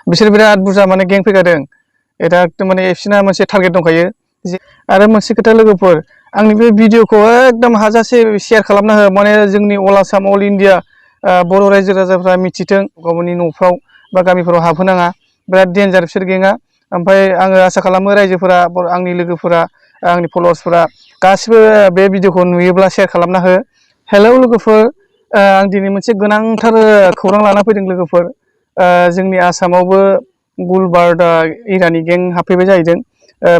बिसोर बिराद बुरजा माने गें फैखादों। एटा एकदम माने बिसोरना मोनसे टारगेट दंखायो। आरो मोनसे खोथा लोगोफोर, आंनि बे भिडिअखौ एकदम हाजासे शेयार खालामना हो, माने जोंनि अल आसाम अल इन्डिया बर' रायजो राजाफ्रा मिथिथों, गावनि न'फ्राव बा गामिफोराव हाबहोनाङा। बिराद डेन्जार बिसोर गेंआ। ओमफ्राय आङो आसा खालामो रायजोफोरा, आंनि लोगोफोरा, आंनि फलोवार्सफोरा गासिबो बे भिडिअखौ नुयोब्ला शेयार खालामना हो। हेलौ लोगोफोर, आं दिनै मोनसे गोनांथार खौरां लाना फैदों लोगोफोर। जोंनि आसामावबो गुलबार्गा इरानि गें हाबफैबाय जाहैदों।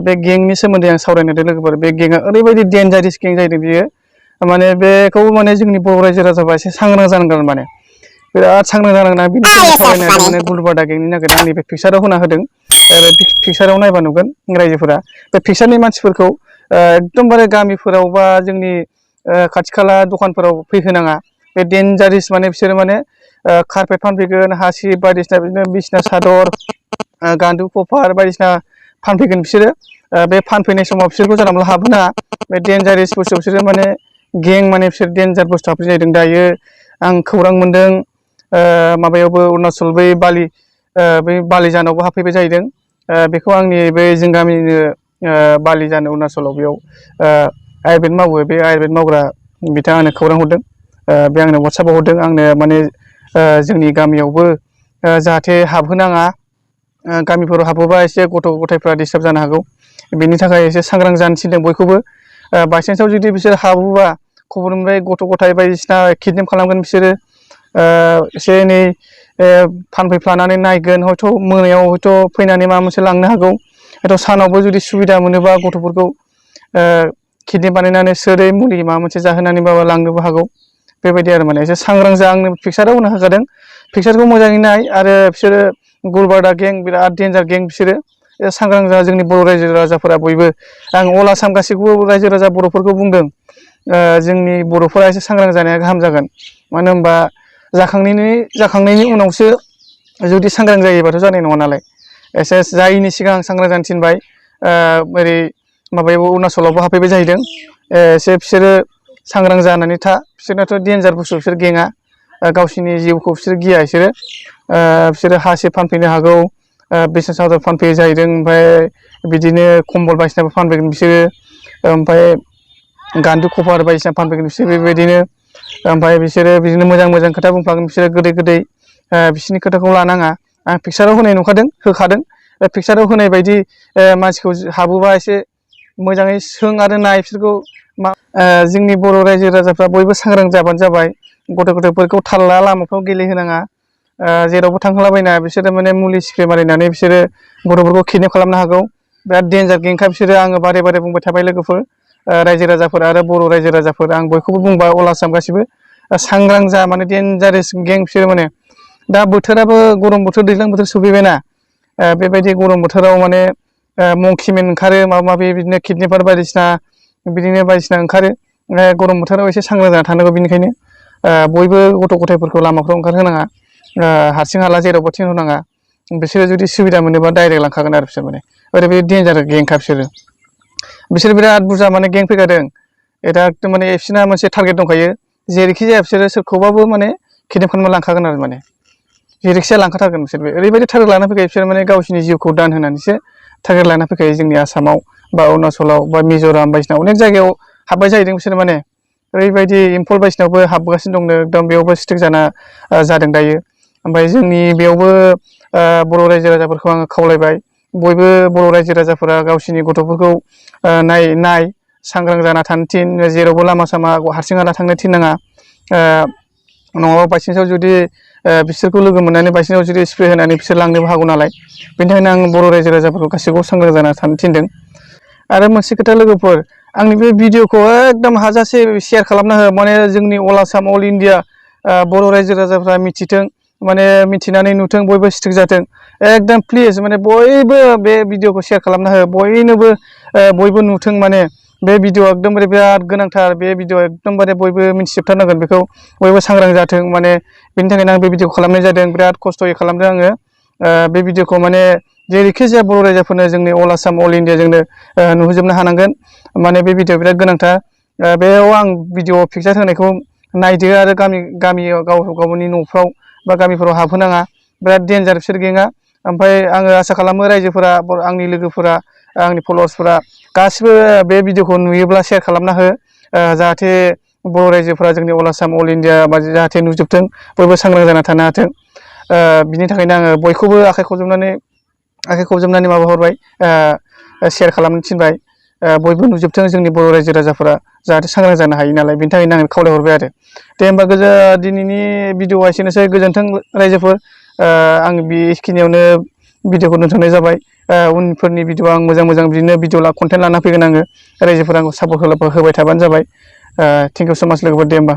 बे गेंनि सोमोन्दै आं सावरायनो नागिरदों लोगोफोर। बे गेंआ ओरैबायदि डेन्जारेस गें जाहैदों बियो, माने बेखौ माने जोंनि बर' रायजो राजाफ्रा एसे सांग्रां जानांगोन, माने बिराद सांग्रां जानांगोन। बिनि सोमोन्दै सावरायनो नागिरदों, माने गुलबार्गा गेंनि नागिरदों। आंनि बे पिक्साराव होना होदों, बे पिक्साराव नायबा नुगोन रायजोफोरा। बे पिक्सारनि मानसिफोरखौ एकदमबारे गामिफोराव बा जोंनि खाथि खाला दखानफोराव फैहोनाङा। बे डेन्जारेस, माने बिसोरो माने कारपेट फानफैगोन, हासिब बायदिसिना, बिदिनो बिसिना सादर, गान्दु कभार बायदिसिना फानफैगोन बिसोरो। बे फानफैनाय समाव बिसोरखौ जानला मोनला हाबहोनाङा। बे डेन्जारेस बुस्थु बिसोरो माने गें, माने बिसोर डेन्जार बुस्थु हाबफैनाय जाहैदों। दायो आं खौरां मोनदों, माबायावबो अरुणाचल बै बालिजानावबो हाबफैबाय जाहैदों। बेखौ आंनि बै जों गामिनिनो बालिजान अरुणाचलाव, बेयाव आयुरवेद मावो, बे आयुरवेद मावग्रा बिथाङा आंनो खौरां हरदों। बे आंनो वाट्सएपआव हरदों आंनो, माने जोंनि गामियावबो जाहाथे हाबहोनाङा। गामिफोराव हाबोबा एसे गथ' गथायफ्रा डिस्टार्ब जानो हागौ, बेनि थाखाय एसे सांग्रां जानो थिनदों बयखौबो। बायसान्सआव जुदि बिसोर हाबोबा खबर मोनबाय, गथ' गथाय बायदिसिना किडनेप खालामगोन बिसोरो। एसे एनै फानफैफ्लानानै नायगोन, हयथ' मोनायाव हयथ' फैनानै माबा मोनसे लांनो हागौ। हयथ' सानावबो जुदि सुबिदा मोनोबा गथ'फोरखौ किडनेप बानायनानै सोरै मुलि माबा मोनसे जाहोनानैबाबो लांनोबो हागौ। बेबायदि आरो, माने एसे सांग्रां जा। आंनो पिक्साराव होनो होखादों, पिक्सारखौ मोजाङै नाय। आरो बिसोरो गुलबार्गा गें बिराद डेन्जार गें बिसोरो। सांग्रां जा जोंनि बर' रायजो राजाफोरा बयबो। आं अल आसाम गासैखौबो रायजो राजा बर'फोरखौ बुंदों, जोंनि बर'फोरा एसे सांग्रां जानाया गाहाम जागोन। मानो होनबा जाखांनायनि उनावसो जुदि सांग्रां जायोबाथ' जानाय नङा नालाय। एसे जायैनि सिगां सांग्रां जानो थिनबाय। ओरै माबायावबो अरुणाचलावबो हाबफैबाय जाहैदों। एसे बिसोरो सांग्रां जानानै था। बिसोरनाथ' डेन्जार बुस्थु, बिसोर गेंआ। गावसिनि जिउखौ बिसोर गिया। बिसोरो हासिब फानफैनो हागौ, बिसना सादर फानफैयो जाहैदों। ओमफ्राय बिदिनो कम्बल बायदिसिनाबो फानफैगोन बिसोरो। ओमफ्राय गान्दु कभार बायदिसिना फानफैगोन बिसोर बेबायदिनो। ओमफ्राय बिसोरो बिदिनो मोजां मोजां खोथा बुंफ्लांगोन बिसोरो, गोदै गोदै। बिसोरनि खोथाखौ लानाङा। आं पिक्साराव होखादों। पिक्साराव होनाय बायदि मानसिखौ हाबोबा एसे मोजाङै सों आरो नाय बिसोरखौ। जोंनि बर' रायजो राजाफ्रा बयबो सांग्रां जाबानो जाबाय। गथ' गथ'फोरखौ थालला, लामाफ्राव गेलेहोनाङा। जेरावबो थांहोलाबायना, बिसोरो माने मुलि स्प्रे मारिनानै बिसोरो गथ'फोरखौ किडनेप खालामनो हागौ। बिराद डेन्जार गेंखा बिसोरो। आङो बारे बारे बुंबाय थाबाय लोगोफोर, रायजो राजाफोर आरो बर' रायजो राजाफोर, आं बयखौबो बुंबाय, अल आसाम गासिबो सांग्रां जा। माने डेन्जारेस गें बिसोरो। माने दा बोथोराबो गरम बोथोर, दैज्लां बोथोर सफैबायना। बेबायदि गरम बोथोराव माने मंकिमेन ओंखारो, माबा माबि बिदिनो किडनेपार बायदिसिना ओंखारो। गरम बोथोराव एसे सांग्रां जाना थानांगौ। बेनिखायनो बयबो गथ' गथायफोरखौ लामाफ्राव ओंखारहोनाङा। हारसिं हाला जेरावबो थिनहरनाङा। बिसोरो जुदि सुबिदा मोनोबा डाइरेक्ट लांखागोन आरो बिसोर। माने ओरैबायदि डेन्जार गेंखा बिसोर बिराद बुरजा माने गें फैखादों। एटा एकदम माने बिसोरना मोनसे टारगेट दंखायो। जेरैखि जाया बिसोरो सोरखौबाबो माने किडनेप खालामना लांखागोन आरो, माने जेरैखि जाया लांखाथारगोन बिसोर। ओरैबायदि टारगेट लाना फैखायो बिसोर, माने गावसिनि जिउखौ दान होनानैसो टारगेट लाना फैखायो। जोंनि आसामाव बा अरुणाचलाव बा मिज'राम बायदिसिना अनेक जायगायाव हाबबाय जाहैदों बिसोर। माने ओरैबायदि इम्फल बायदिसिनायावबो हाबगासिनो दंनो, एकदम बेयावबो स्ट्रिक जाना जादों दायो। ओमफ्राय जोंनि बेयावबो बर' रायजो राजाफोरखौ आङो खावलायबाय, बयबो बर' रायजो राजाफोरा गावसिनि गथ'फोरखौ नाय, सांग्रां जाना थानो थिन। जेरावबो लामा सामा हारसिं हाला थांनो थिननाङा। नङाबा बायसान्सआव जुदि बिसोरखौ लोगो मोननानै बायसान्सआव जुदि स्प्रे होनानै बिसोर लांनोबो हागौ नालाय। बेनि थाखायनो आं बर' रायजो राजाफोरखौ गासैखौबो सांग्रां जाना थानो थिनदों। आरो मोनसे खोथा लोगोफोर, आंनि बे भिडिअखौ एकदम हाजासे शेयार खालामना हो, माने जोंनि अल आसाम अल इन्डिया बर' रायजो राजाफ्रा मिथिथों, माने मिथिनानै नुथों, बयबो स्ट्रिक जाथों। एकदम प्लिज, माने बयबो बे भिडिअखौ शेयार खालामना हो, बयनोबो बयबो नुथों। माने बे भिडिअआ एकदमबारे बिराद गोनांथार। बे भिडिअआ एकदमबारे बयबो मिथिजोबथारनांगोन, बेखौ बयबो सांग्रां जाथों। माने बेनि थाखायनो आं बे भिडिअखौ खालामनाय जादों। बिराद खस्थ'यै खालामदों आङो बे भिडिअखौ। माने जेरैखि जाया बर' रायजोफोरनो, जोंनि अल आसाम अल इन्डिया जोंनो नुहोजोबनो हानांगोन। माने बे भिडिअआ बिराद गोनांथार। बेयाव आं भिडिअ पिक्सार होनायखौ नायदो, आरो गामियाव गावनि न'फ्राव बा गामिफोराव हाबहोनाङा। बिराद डेन्जार बिसोर गेंआ। ओमफ्राय आङो आसा खालामो रायजोफोरा आंनि लोगोफोरा आंनि फलोवार्सफोरा गासिबो बे भिडिअखौ नुयोब्ला शेयार खालामना हो जाहाथे बर' रायजोफोरा जोंनि अल आसाम अल इन्डिया बा जाहाथे नुजोबथों बयबो सांग्रां जाना थानो हाथों बिनि थाखायनो आङो बयखौबो आखाइ खबजोबनानै माबा हरबाय शेयार खालामनो थिनबाय बयबो नुजोबथों जोंनि बर' रायजो राजाफोरा जाहाथे सांग्रां जानो हायो नालाय बेनि थाखायनो आं खावलायहरबाय आरो दे होमबा दिनैनि भिडिअआ एसेनोसै गोजोन्थों रायजोफोर आं बेखिनियावनो भिडिअखौ दोनथ'नाय जाबाय उनफोरनि भिडिअ आं मोजां बिदिनो भिडिअ कन्टेन्ट लाना फैगोन आङो रायजोफोरा आंखौ सापर्ट होबाय थाबानो जाबाय थेंक इउ स' माच लोगोफोर दे होमबा